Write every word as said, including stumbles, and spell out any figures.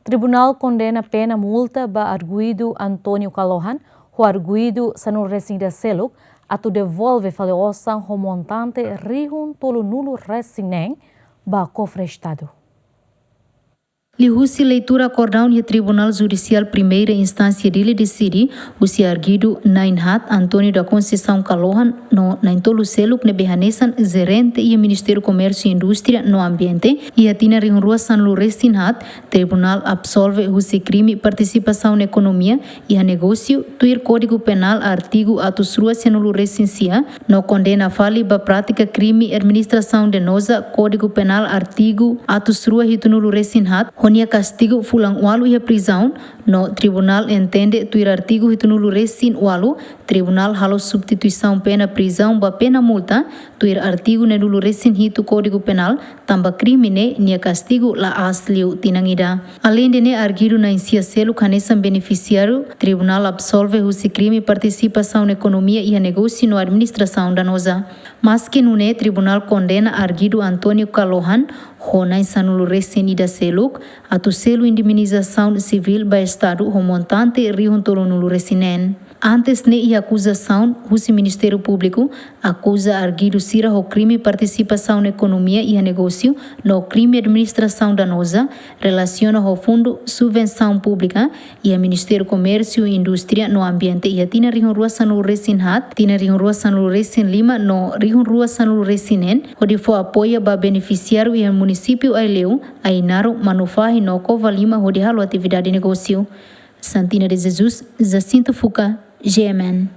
Tribunál kondena pena multa ba arguidu António Kalohan ho arguidu sanulu-resin-ida seluk atu devolve fali osan ho montante rihun tolunulu-resin-neen ba kofre Estadu. Liuhusi leitura akordaun iha Tribunál Judisiál Primeira Instánsia Dili deside, husi arguidu na'in-haat António da Conceição Kalohan no na'in-tolu seluk ne'ebé hanesan jerente iha Ministériu Komérsiu, Indústria no Ambiente, iha tinan rihun rua sanulu-resin-haat, Tribunál absolve husi krime partisipasaun ekonomia iha negósiu, tuir Kódigu Penál artigu atus rua sanulu-resin-sia, no kondena fali ba prátika krime administrasaun danoza, Kódigu Penál artigu atus rua hitunulu-resin-haat, ho nia kastigu fulan ualu iha prizaun, no tribunál entende tuir artigu hitunulu-resin-ualu, tribunál halo substituisaun pena prizaun ba pena multa, tuir artigu neenulu-resin-hitu Kódigu Penál, tanba krime ne'e nia kastigu la'ós liu tinan ida. Aleinde ne'e, arguidu na'in-sia seluk hanesan benefisiáriu, tribunál absolve husi krime partisipasaun ekonomia iha negósiu no administrasaun danoza. Maski nune'e, tribunál kondena arguidu António Kalohan ho na'in-sanulu-resin-ida seluk atu selu indemnizasaun sivíl ba Estadu ho montante rihun tolunulu-resin-neen. Antes ne'e, iha akuzasaun husi Ministériu Públiku, akuza arguidu sira ho krime partisipasaun ekonomia iha negósiu no krime administrasaun danoza, relasiona ho fundu subvensaun públika iha Ministériu Komérsiu, Indústria no Ambiente iha tinan rihun rua sanulu-resin-haat, tinan rihun rua sanulu-resin-lima no rihun rua sanulu-resin-neen, hodi fó apoiu ba benefisiáriu iha munisípiu Aileu, Ainaro, Manufahi no Covalima hodi halo atividade negósiu. Santina de Jesus, Jacinto Fuca, G M N.